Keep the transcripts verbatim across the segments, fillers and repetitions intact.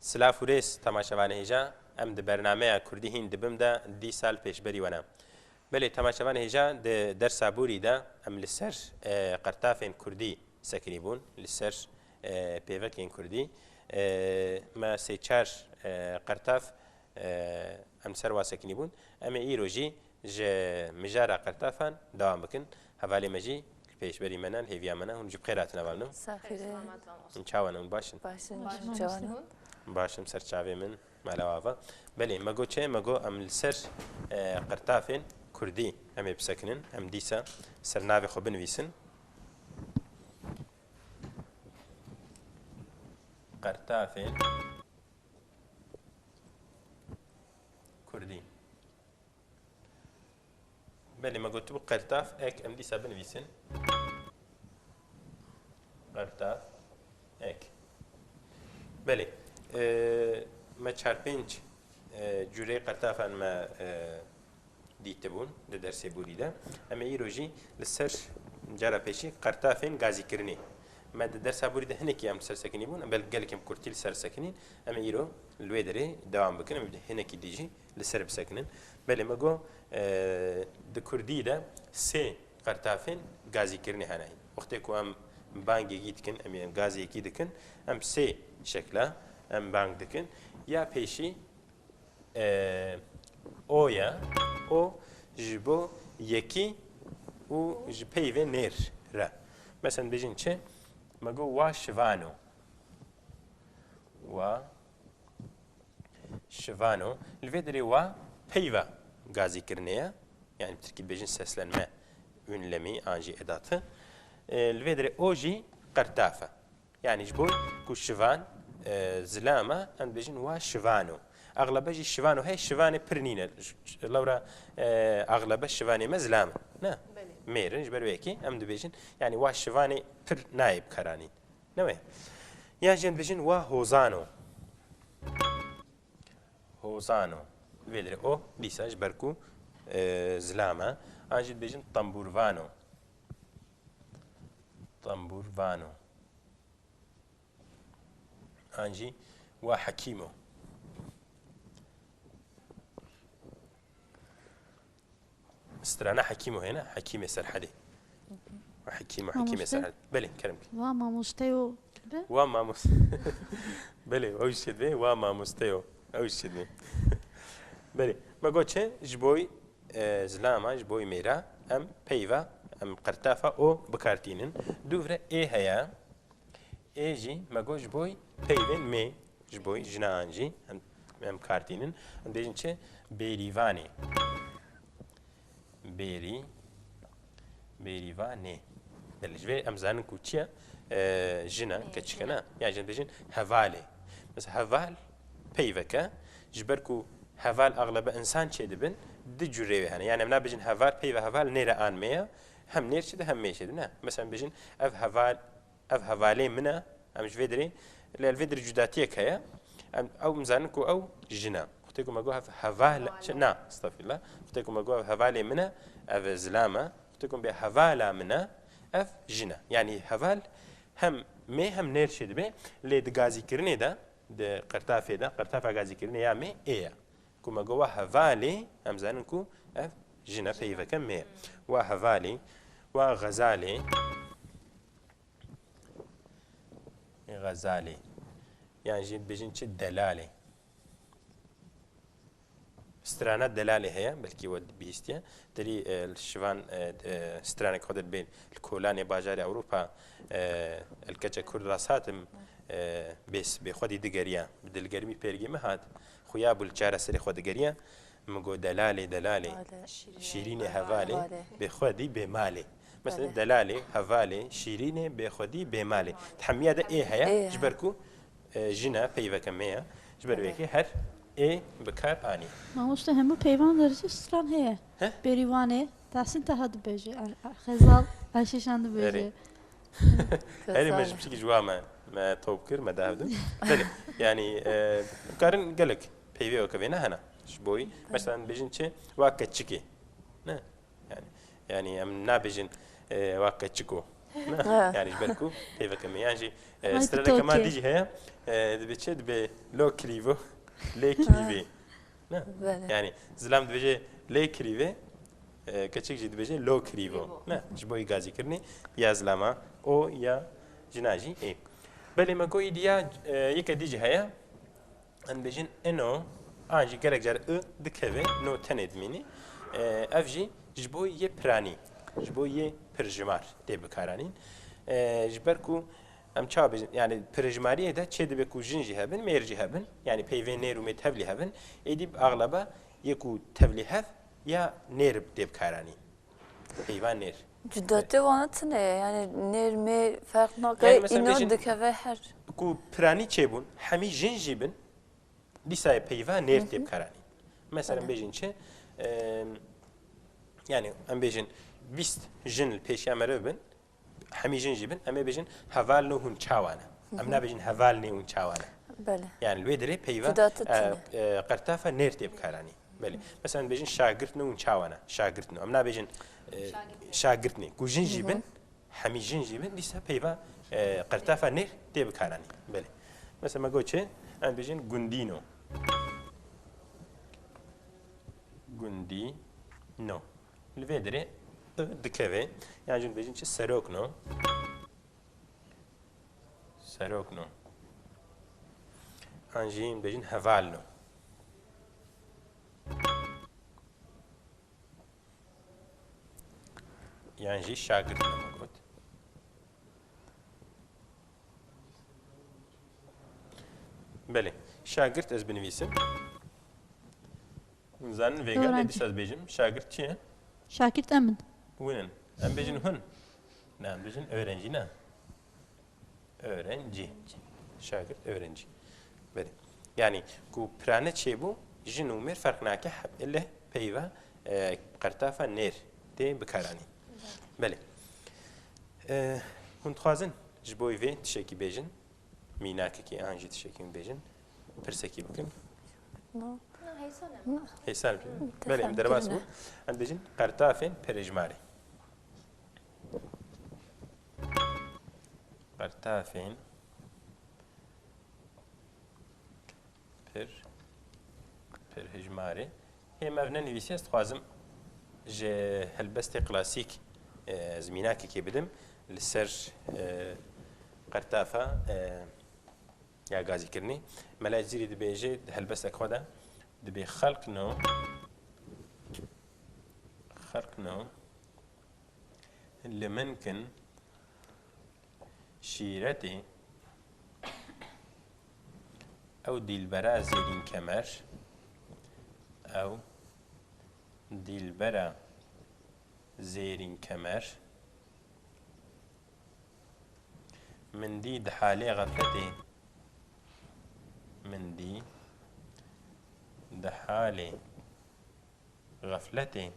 Silav û rêz temaşevanê hêja, em di bernameya Kurdî hîn dibim de dîsa li pêşberî we ne. Belê, temaşevanê hêja, di dersa borî de em li ser, e, qertafên Kurdî sekinî bûn, li ser, e, pêvekên Kurdî. E, me sê çar, e, qertaf, e, em li ser wa sekinî bûn. Em ê îro jî ji mijara qertafan dewam bikin. Hevalê me jî li pêşberî me ne, li hêviya me ne. Hûn jî bi xêr hatin, hevalno. Saxî de. Hûn çawa ne? Hûn baş in? Baş in, çawa ne? Baş in, ser çavê min. Mala ava. Belê, me got çi? Me got em li ser, e, qertafên Kurdî em ê bisekinin. Em dîsa ser navê xwe binivîsin. Qertafên Kurdî. Belê, me gotibû qertaf ek, em dîsa binivîsin. Qertaf ek. Belê, e, me çar pênc, e, cûreyê qertafan me, e, dîtibûn di dersê borî de. Em ê îro jî li ser cara pêşî qertafên gazîkirinê. Me di dersa borî de hinekî em li ser sekinî bûn, em bel gelek em kurtî li ser sekinîn. Em ê îro li wê derê dewam bikin, em ê hinekî dî jî li ser bisekinin. Belê me got, e, di kurdî de sê qertafên gazîkirinê hene. Wextê ku em bangekî dikin, em ê gazekî dikin, em sê şekla em bang dikin. Ya pêşî, e, o ye, o ji bo yekî û ji peyvê nêr re. Mesela bêjin çi? Me got wa şivano. Wa şivano. Li vê derê wa peyva gazîkirinê ye. Yani bi tirkî dibêjin seslenme ünlemi an jî edatı. E, li vê derê o jî qertaf e. Yani ji bo ku şivan, e, zilam e, em dibêjin wa şivano. Axlebe jî şivano heye, şivanê pir nîne. Ş-, ş-, lewra, e, axlebe şivanê me zilam in. Ne? Belê. Mêr in, ji ber wê yekê em dibêjin. Yani wa şivanê pir nayê bikaranîn. Ne wê? Yan jî em dibêjin wa hozano. Hozano. Vê derê o, dîsa ji ber ku, e, zilam e. An jî dibêjin tembûrvano. Tembûrvano. An jî wa hekîmo. Strana Hekîmo hene, Hekîmê Serhedê. Hekîmo, Hekîmê Mamoste. Serhed. Belê, kerem ki. Wa mamosteyo dibe? Wa mamos-, belê, ew jî dibe, wa mamosteyo. Ew jî dibe. Belê, me got çi? Ji boy, e, zilama, ji boy mêra, em peyva, em qertafa o bikartînin. Dûvre ê heye. Ê jî me got ji boy peyvên mê, ji boy jinan jî em, em kartînin. Em dibêjin çi? Bêrîvanê. Bêrî, bêrîvanê. Belê, ji vê em zanin ku çi ye? E, jin e, Ê, keçik e, jin e. Ne? Yan jî em dibêjin hevalê. Mesela heval peyvek e. Ji ber ku heval axlebe insan çêdibin, di cûrê wê hene. Yani em nabêjin heval, peyva heval nêr e an mê ye. Hem nêr çêdibe, hem mê çêdibe. Ne. Mesela em bêjin ev heval, ev hevalê min e, em ji vê derê, lê li vê derê cudatiyek heye. Em, ew, em zanin ku ew jin e. Wextê ku me got ev heval, heval, çi, na, estexfirullah. Wextê ku me got ev hevalê min e, ev zilam e. Wextê ku me bê hevala min e, ev jin e. Yani heval hem mê hem nêr çêdibe, lê di gazîkirinê de, di qertafê de, qertafa gazîkirinê ya mê ê ye. Ku me got wa hevalê, em zanin ku ev jin e, peyveke mê ye. Wa hevalê, wa xezalê. Xezalê. Yan jî dibêjin çi? Delalê. Strana Delalê heye, belkî we bihîstiye. Terî, e, li şivan, e, e, stranek xwe de dibên li kolanê bajarê Ewropa, e, li keçek Kurd rast hatim, e, bê, bê xwedî digeriya. Bi dilgermî pêrgê min hat. Xuya bû li çareserê xwe digeriya. Min got, "Delalê, delalê, Delalê. Şîrînê hevalê, Hevalê. Bê xwedî bê malê." Mesela Belê. Delalê, hevalê, şîrînê, bê xwedî bê malê. Di hemiya de ê heye, Ê ji ber heye. Ku, e, jin e, peyveke mê ye. Ji ber Belê. Wê yekê her ê bi kar anî. Mamoste, hemû peyvan de jî stran heye. He? Bêrîvanê, Tahsin Taha dibêje, Er-, Er-, Xezal, Erşîşan dibêje. Erê. Herî me Xezal. Ji piçekî ji wa me. Me top kir, me dahevdin. Belê, yanî, e, karin gelek peyvê weke vêne hene. Ji bo wî, mesela, em bêjin çi? Wa keçikê. Ne? Yanî, yanî em nabêjin, e, wa keçiko. Ne? Ha. Yanî ji ber ku peyveke me. Yan jî, e, Ay, streleke ma pitokê. Dî jî heye, e, dibe çi? Dibe lo kirîvo, lê kirîvê. Ne? Belê. Yanî zilam dibêje lê kirîvê, e, keçik jî dibêje lo kirîvo. Kirîvo. Ne? Ji bo îgazîkirinê ya zilama o ya jina jî ê. Belê me got îdî ya, e, yeke dî jî heye. Em bêjin ino, an jî gelek car i dikeve, no tenê dimînî. E, ev jî ji bo yê piranî, ji bo yê pirjimar tê bikaranîn. E, ji ber ku em çawa bêjin, yani pirjimariyê de çê dibe ku jin jî hebin, mêr jî hebin. Yani peyvên nêr û mê tevlî hebin. Êdî bi axlaba yê ku tevlî hev ya nêr tê bikaranîn. Peyva nêr. Cudatê wana tune ye, yani nêr mê ferq nake, Yani mesela înan bêjin dikeve her. Ku piranî çêbûn, hemî jin jî bin, dîsa yê peyva nêr tê bikaranîn. Mesela em bêjin çi? Em, yani em bêjin bîst jin li pêşiya meriv bin, hemî jin jî bin, em ê bêjin hevalno hûn çawa ne. Em nabêjin hevalnê hûn çawa ne. Belê. Yani li wê derê peyva, Cudatê e, tune. E, qertafa nêr tê bikaranîn. Belê. Mesela em bêjin şagirtno hûn çawa ne. Şagirtno. Em nabêjin, e, şagirtnê. Ku jin jî bin, hemî jin jî bin, dîsa peyva, e, qertafa nêr tê bikaranîn. Belê. Mesela me got çi? Em bêjin gundîno. Gundîno. Li vê derê i dikeve. Yan jî bêjin çi? Serokno. Serokno. An jî bêjin hevalno. Yan jî şagirt me got. Belê. Şagirt ez binivîsim. Hûn zanin vêga lê Öğrenci. Dîsa ez bêjim. Şagirt çi ye? Şagirt em in. Hûn in. Em bêjin hûn. Ne, em bêjin öğrenci ne. Öğrenci. Şagirt, öğrenci. Belê. Yani ku pirane çêbû, jin û mêr ferq nake, he-, leh peyva, e, qertafa nêr tê bikaranîn. Belê. E, hûn dixwazin ji bo vê tişekî bêjin? Mînakekî an jî tişekî min bêjin, pirsekî bikin. No. Na, hêsan e. Hêsan e. Belê, em derbas bûn. Em dibêjin qertafên perêjmarê. Qertafên pir, pirhijmarê. Hê me ev nenivîsiye, ez dixwazim ji helbestê klasîk, e, ez mînakekê bidim li ser, e, qertafa, e, ya gazîkirinê. Mela Cizîrî dibêje di helbestek xwe de, dibê xelqno, xelqno li min kin şîretê ew dîlbera zêrîn kemer, ew dîlbera zêrîn kemer, min dî di halê xefletê, min dî di halê xefletê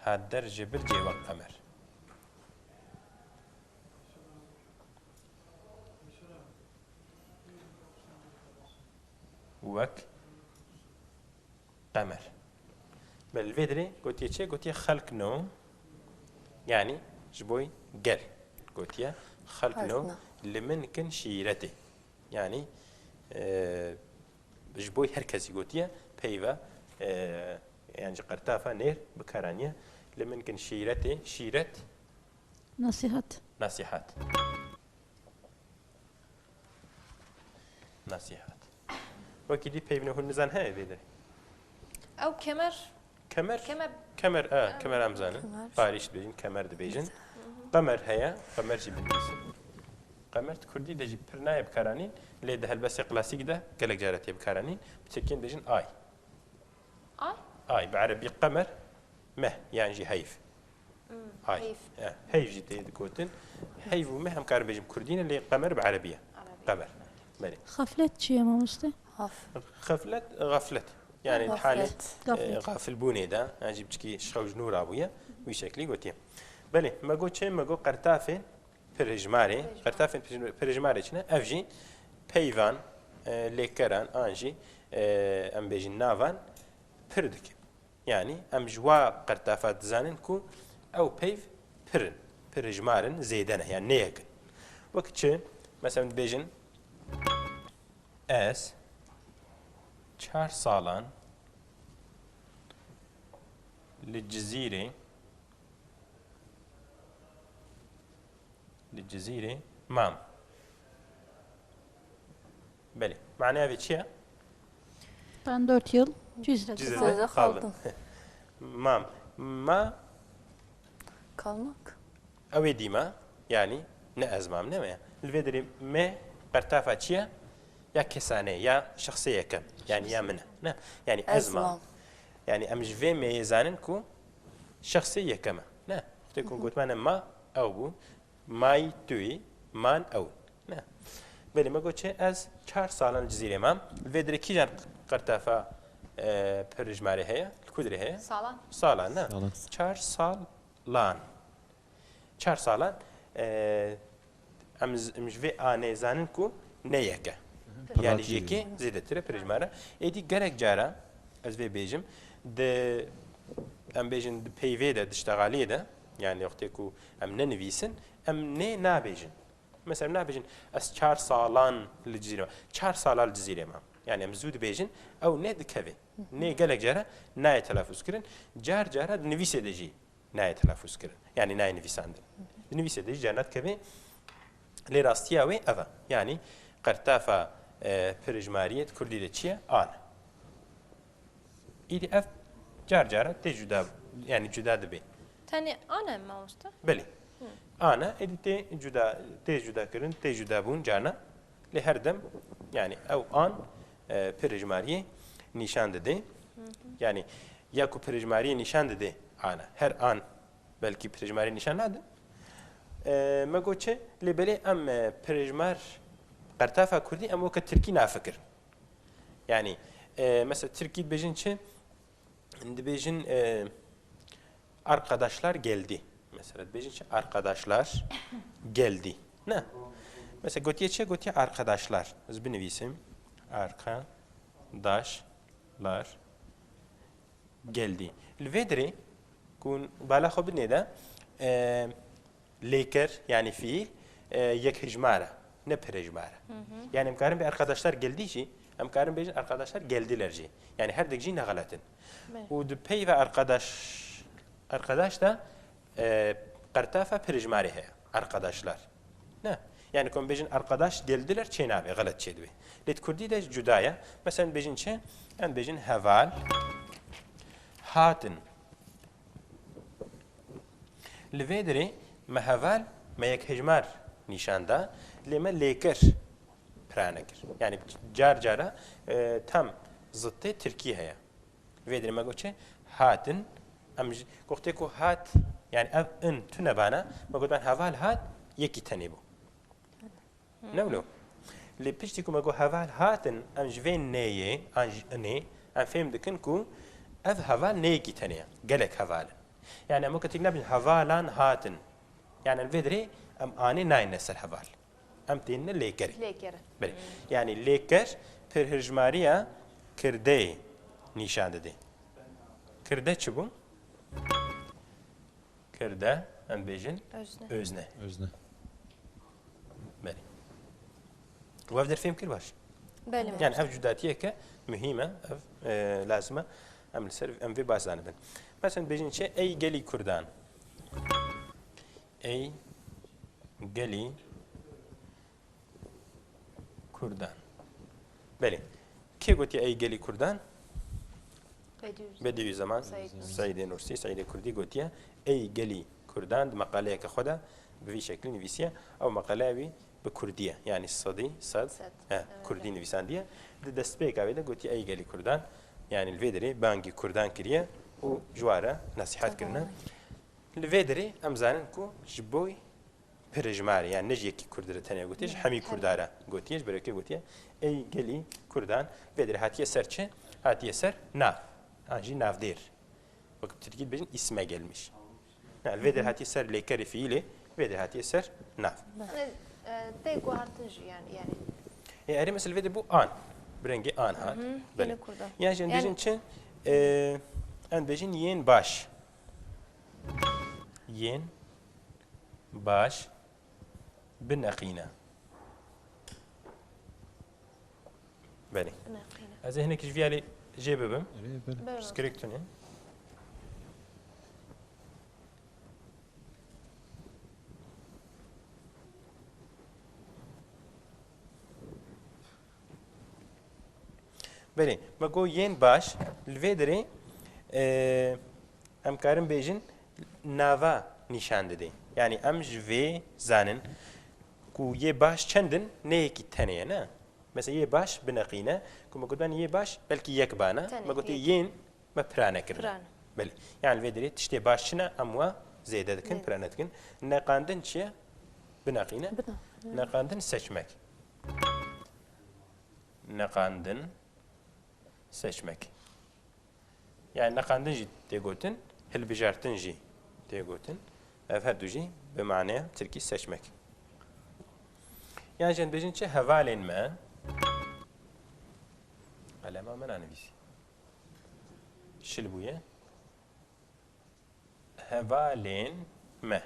hat der ji bircê wek qemer. Wek qemer. Belê, li vê derê gotiye çi? Gotiye xelqno, yanî ji bo gel. Gotiye xelqno, xelqno, li min kin şîretê. Yanî, e, ji bo her kesî gotiye, peyva, e, yan jî qertafa nêr bikaraniye. Li min kin şîretê, şîret. Nasihat. Nasihat. Nasihat. Wekî dî peyvîna hûn nizan heye vê de? Ew kemer. Kemer? Kemer. Kemer, a, kemer em zanin. Kemer. Parîş dibêjin, kemer dibêjin. Hı hı. Qemer heye, qemer jî binivîsin. Qemer di kurdî de jî pir nayê bikaranîn, lê di helbestê klasîk de gelek care tê bikaranîn. Bi tirkî em dibêjin ay. Ay? Ay, bi erebî qemer, meh, yan jî heyv. Hmm, ay. Heyv. Ya, heyv jî tê digotin. Heyv û meh em karin bêjin kurdî ne, lê qemer bi erebî ye. Erebî. Qemer. Belê. Xeflet çi ye mamoste? Xaf-, xeflet, xaflet. Yani Xaflet. Halê, e, xafilbûnê de, yani jî piçkî ji xew ji nû rabûye, wî şeklî gotiye. Belê, me got çi? Me got qertafê, pirhijmarê, qertafên pirhij-, pirhijmarê çi ne? Ev jî peyvan, e, lêkeran an jî, e, em bêjin navan pir dikin. Yanî em ji wa qertafa dizanin ku ew peyv pir in, pirhijmar in, zêde ne, yanî ne yek in. Wek çi? Mesela dibêjin, ez çar salan li Cizîrê, li Cizîrê mam. Belê. Maneya vê çi ye? Ben dört yıl Cizre'de Cizre'de kaldım. Kaldım. Mam. Ma Kalmak. Ew ê dî me, yanî ne ez mam, ne me. Li vê derê me qertafa çi ye? Ya kesane, ya şexsê yekem, yanî ya min e. Ne? Yanî ez mam. Yanî em ji vê meyê zanin ku şexsê yekem e. Ne? Wextê ku gotmane ma, ew bû. May tu yî, man ew. Ne? Belê me got çi? Ez çar salan li Cizîrê mam. Li vê derê kîjan qertafa, e, pirhijmarê heye? Li ku derê heye? Salan. Salan, ne? Salan. Çar salan. Çar salan, e, em z-, em ji vê anê zanin ku ne yek e. Yanî ji yekê zêdetir e pirhijmar e. Êdî gelek cara, ez vê bêjim, di, em bêjin di peyvê de, di ştexaliyê de, yanî wextê ku em nenivîsin, em nê nabêjin. Mesela nabêjin, ez çar salan li Cizîrê mam. Çar sala li Cizîrê mam. Yanî em zû dibêjin, ew nê dikeve. Nê gelek cara nayê telafûz kirin. Car cara di nivîsê de jî nayê telafûz kirin. Yanî nayê nivîsandin. Di nivîsê de jî carna dikeve. Lê rastiya wê ev e. Yanî qertafa, e, pirhijmariyê di kurdî de çi ye? An e. Îdî ev car cara tê cuda, yanî cuda dibe. Tenê an e mamoste? Belê. An e, êdî tê cuda, tê cuda kirin, tê cuda bûn carna. Lê her dem, yanî ew an, e, pirhijmariyê nîşan dide. Yanî ya ku pirhijmariyê nîşan dide an e. Her an belkî pirhijmariyê nîşan nadin. E, me got çi? Lê belê em, e, pirhijmar qertafa kurdî em weke tirkî nafikirin. Yanî, e, mesela tirkî dibêjin çi? Dibêjin, e, arkadaşlar geldi. Mesela dibêjin çi? Arkadaşlar geldi. Ne? Mesela gotiye çi? Gotiye arkadaşlar. Ez binivîsim. Arkadaşlar geldi. Li vê derê ku bala xwe bidinê de, e, lêker, yanî fiîl, e, yekhijmar e, ne pirhijmar e. Yanî em karin bê arkadaşlar geldi jî, em karin bêjin arkadaşlar geldiler jî. Yanî her dik jî ne xelet in. Belê. Û di peyva arkadaş, arkadaş de, e, qertafa pirhijmarê heye. Arkadaşlar. Ne? Yanî ku em bêjin arkadaş geldiler çê nabe, xelet çê dibe. Lê di kurdî de cuda ye. Mesela em bêjin çi? Em bêjin heval hatin. Li vê derê me heval, me yekhijmar nîşan da, lê me lêker pira nekir. Yanî car cara, e, tam zitê tirkî heye. Vê derê me got çi? Hatin. Em ji, goxtê ku hat, yanî ev in tune bana, me got ben heval hat, yekî tenê bû. Ne wilo? Lê piştî ku me got heval hatin, em ji vê neyê, an ji inê, em fêm dikin ku ev heval ne yekî tenê ye, gelek heval in. Yanî em weke tirk nabin hevalan hatin. Yanî em vê derê em anê nayne ser heval. Em têne lêkerê. Lêkerê. Belê. Yanî lêker pirhijmariya kirdeyê nîşan dide. Kirde çi bû? Kirde, em bêjin? Özne. Özne. Özne. Belê. Û ev derfêm kir baş. Belê. Yanî ev cudatiyeke muhîm e, ev, e, lazim e. Em li ser, em vê baş zanibin. Mesela bêjin çi? Ey gelî kurdan. Ey gelî Kurdan. Belê. Kê gotiye ey gelî Kurdan? Bediüzzaman. Bediüzzaman. Seîd Nursi. Seîdê Nursi, Seîdê Kurdî gotiye ey gelî Kurdan di meqaleyeke xwe de bi vî şeklî nivîsiye. Ew meqaleya wî bi Kurdî ye. Yanî sedî sed, sed, he, evet, Kurdî nivîsandiye. Di destpêka wê de gotiye ey gelî Kurdan. Yanî li vê derê bangî Kurdan kiriye û ji wan re nesîhet kirine. Li vê derê em zanin ku ji bo pirhijmarê, yani ne ji yekî Kurd re tenê gotiye, ji hemî Kurda re gotiye, ji ber wê gotiye, ey gelî Kurdan, vê derê hatiye ser çi? Hatiye ser nav, an jî navdêr. Wek bi tirkî dibêjin, îsme gelmiş. Yani vê derê hatiye ser lêkerê fiîlê, Vê derê hatiye ser nav. Yanî, e, tê guhertin jî yanî, yanî. Ê, erê mesela vê derê bû an. Bi rengê an hat. Hı hı, Belê. yine kurda. Yan jî em Yani- bêjin çi? Ê, em bêjin yên baş. Yên baş bineqîne. Belê. Bineqîne. Ez ê hinek ji vî alî jê bibim. Erê, belê. Buyurun. Pirsgirêk tune. Belê, me got yên baş, li vê derê, e, em karin bêjin nava nîşan dide. Yanî em ji vê zanin ku yê baş çend in, ne yekî tenê ye, ne? Mesela yê baş bineqîne, ku me gotiban yê baş belkî yek bana, Tenê, me gotê yek. Yên me pirane kirine. Pirane. Belê. Yanî vê derê tiştê baş çi ne, em wa zêde dikin, Zêde. pirane dikin. Neqandin çi ye? Bineqîne. Bine. Neqandin seçmek. Neqandin seçmek. Yani neqandin jî tê gotin, hilbijartin jî tê gotin. Ev her du jî bi maneya tirkî seçmek. Yan jî em bêjin çi? Hevalên me. Qelema min nanivîsî. Şil bûye. Hevalên me.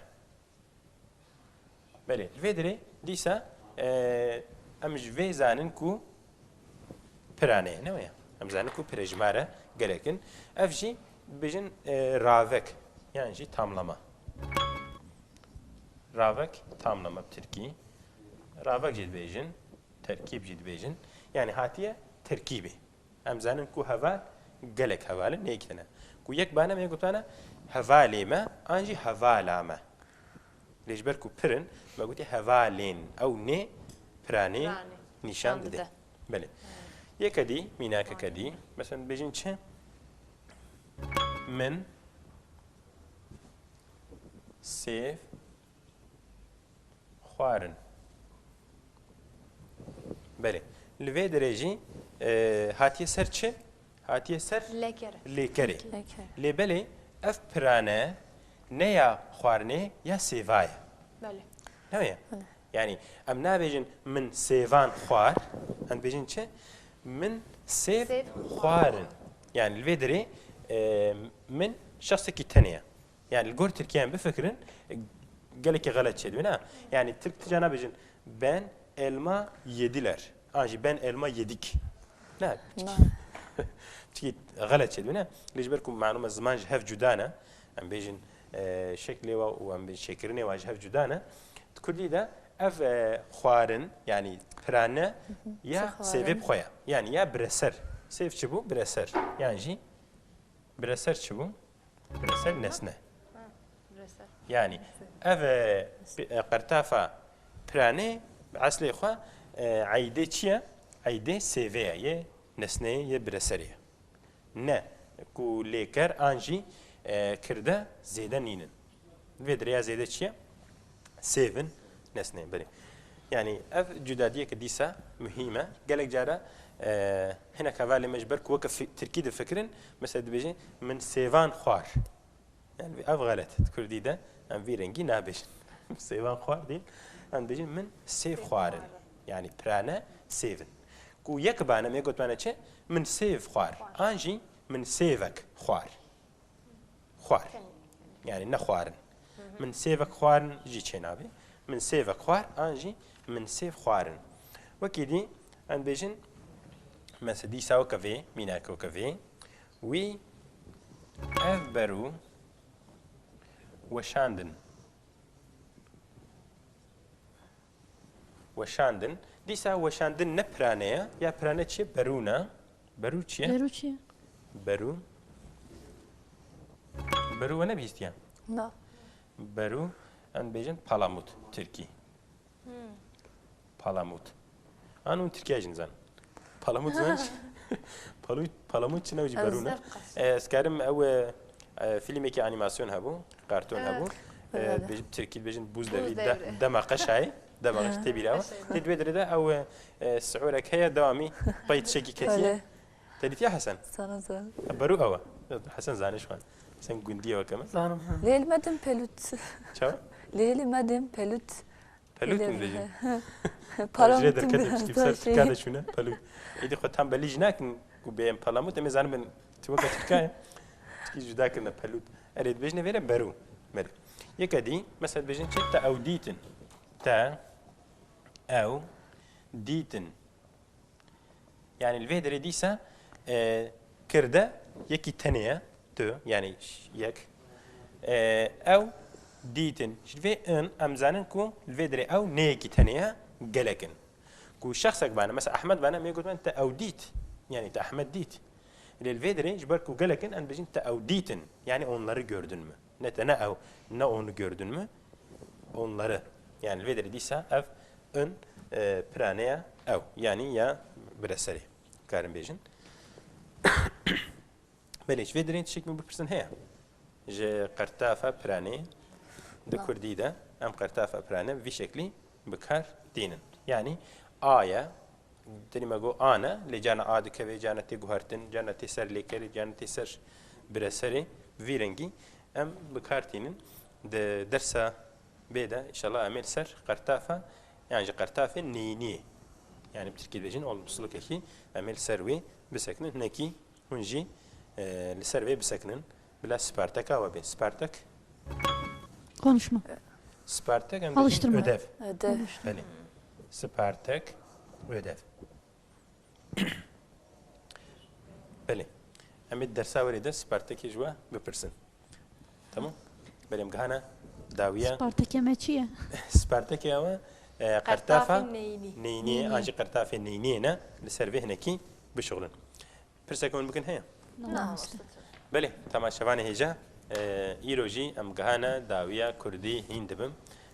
Belê, li vê derê dîsa, e, em ji vê zanin ku pirane ye, ne weye? Em zanin ku pirejmare gelek in. Ev jî bêjin, e, ravek, yan jî tamlama. Ravek, tamlama bi tirkî. Ravek jî dibêjin, terkîb jî dibêjin. Yani hatiye terkîbê. Em zanin ku heval gelek heval in, ne yekî tine. Ku yek bane me gotane hevalê me, an jî hevala me. Lê ji ber ku pir in, me gotî hevalên. Ew nê piranê Piranê nîşan nîşan dide. dide. Belê. Yeke dî, mînakeke dî. Mesela bêjin çi? Min sêv xwarin. Belê. Li vê derê jî, e, hatiye ser çi? Hatiye ser Lêkerê. lêkerê. Lêker. Lê belê ev pirane ne ya xwarinê ya sêva ye. Belê. Ne ye? Yani em nabêjin min sêvan xwar, em dibêjin çi? Min sêv Sêv xwarin. Yani li vê derê, e, min şexsekî tenê ye. Yani li gor Tirkiye em bifikirin, e, gelekî xelet çêdibin ha. Yani Tirk tija nabêjin ben elma yediler. An jî ben elma yedik. Ne? Na. Çikî xelet çêdibin ha. Lê ji ber ku malûm e ziman ji hev cuda ne. Em bêjin, e, şeklê wa û em bêjin şêkirinê wa ji hev cuda ne. Di kurdî de ev, e, xwarin, yani pirane ya Çi xwarin? sêvê bi xwe ye. Yani ya bireser. Sêv çi bû? Bireser. Yan jî bireser çi bû? Bireser nesne. Bireser. Yani ev, e, bi-, e, qertafa piranê bi eslê xwe, e, eydê çi ye? Eydê sêvê ye, yê nesneyê, yê bireserê ye. Ne ku lêker an jî, e, kirde zêde nînin. Vê derê ya zêde çi ye? Sêv in, nesneyê, belê. Yani ev cudadiyeke dîsa muhîm e. Gelek cara, e, hinek hevalê me ji ber ku weke fi-, tirkî difikirin, mesela dibêjin min sêvan xwar. Yani ev xelet. Di kurdî de em vî rengî nabêjin. Sêvan xwar değil. Em dibêjin min sêv xwarin. Yani pirane sêvin. Ku yek bane me gotmane çi? Min sêv xwar. An jî min sêvek xwar. Xwar. Yani ne xwarin. Min sêvek xwarin jî çênabe. Min sêvek xwar an jî min sêv xwarin. Wekî dî em dibêjin, mesela dîsa weke vê, mînake weke vê. Wî ev berû weşandin. Weşandin. Dîsa weşandin ne pirane ye, ya pirane çi ye? Berû ne? Berû çi ye? Berû çi ye? Berû. Berû we nebihîstiye? Na. Berû, em dibêjin palamut, tirkî. Palamut. An hûn tirkiya jî nizan. Palamut zan. Palu-, palamut çi ne jî Ez berû ne? Zevq. E, ez karim ew, e, e, fîlmekî anîmasyon hebû, karton Evet. hebû. E, Evet. bêj-, tirkî dibêjin buz Buz devri, devri. de-, dema qeşayê, dema qeş Ha. tê bîra we. Tê divê derê de ew, e, siûrek heye dewamî pey tişekî ketiye. Öyle. Te dîtiye Hesen? Sana zan. Berû ew e. Hesen zanî ji xwe. Sen gundiyê weke me. Zanim ha. Lê li me din pelût. Çawa? Lê hêlî me dêm pelût. Pelût Lê min dibêjin. Palamût Jê derketê piştî ser tirka de çûne pelût. Êdî xwe tam belî jî nakin ku bê em palamût, em ê zanibin tu weke tirka ye. Tişkî cuda kirine pelût. Erê dibêjine vêre berû. Berû. Yeke dî, mesela dibêjin çi? Te ew dîtin. Te ew dîtin. Yani li vê derê dîsa, e, kirde yekî tenê ye, tu, yani ş-, yek. E, ew dîtin. Ji vê in em zanin ku li vê derê ew ne yekî tenê ye, gelek in. Ku şexsek bane, mesela Ahmed bane, em ê gotin te ew dît. Yani te Ahmed dît. Lê li vê derê ji ber ku gelek in, em dibêjin te ew dîtin. Yani onları gördün mü? Ne te, ne ew, ne onu gördün mü? Onları. Yani li vê derê dîsa ev in, e, piraneya ew. Yani ya bireserê. Karin bêjin. Belê, ji vê derê tiştek min bipirsin heye. Ji qertafa piranê di Na. Kurdî de em qertafa pirane vî şeklî bi kar tînin. Yani a ye, Tenê me got a ne, lê cana a dikeve, cana tê guhertin, cana tê ser lêkerê, cana tê ser bireserê, vî rengî em bi kar tînin. Di dersa bê de, inşallah em ê li ser qertafa, yan jî qertafê neyîniyê, yani bi tirkî dibêjin olumsuzlukekî, em ê li ser wê bisekinin. Hinekî hûn jî, e, li ser wê bisekinin. Bila Spartaka we bê. Spartak? Konuşma. Spartak em dibêjin Alıştırma. Ödev. Ödev. Belê. Spartak, ödev. Belê. Em ê dersa werê de Spartakê ji we bipirsin. Tamam? Belê em gihana dawiya. Spartakê me çi ye? Spartakê ew e, e, qertafa Qertafê neyînî. Neyîniyê, Neyîniyê. An jî qertafê neyîniyê ne, li ser vê hinekî bişuxulin. Pirseke hûn bikin heye? Na, mamoste. Belê, temaşevanê hêja, e, îro jî em gihane dawiya kurdî hîn dibim.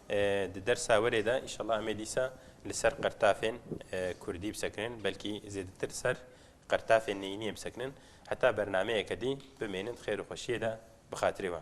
E, di dersa werê de, înşallah em ê dîsa li ser qertafên, e, kurdî bisekinin, belkî zêdetir ser qertafên neyîniyê bisekinin. Heta bernameyeke dî bimênin, xêr û xweşiyê de bi xatirê we.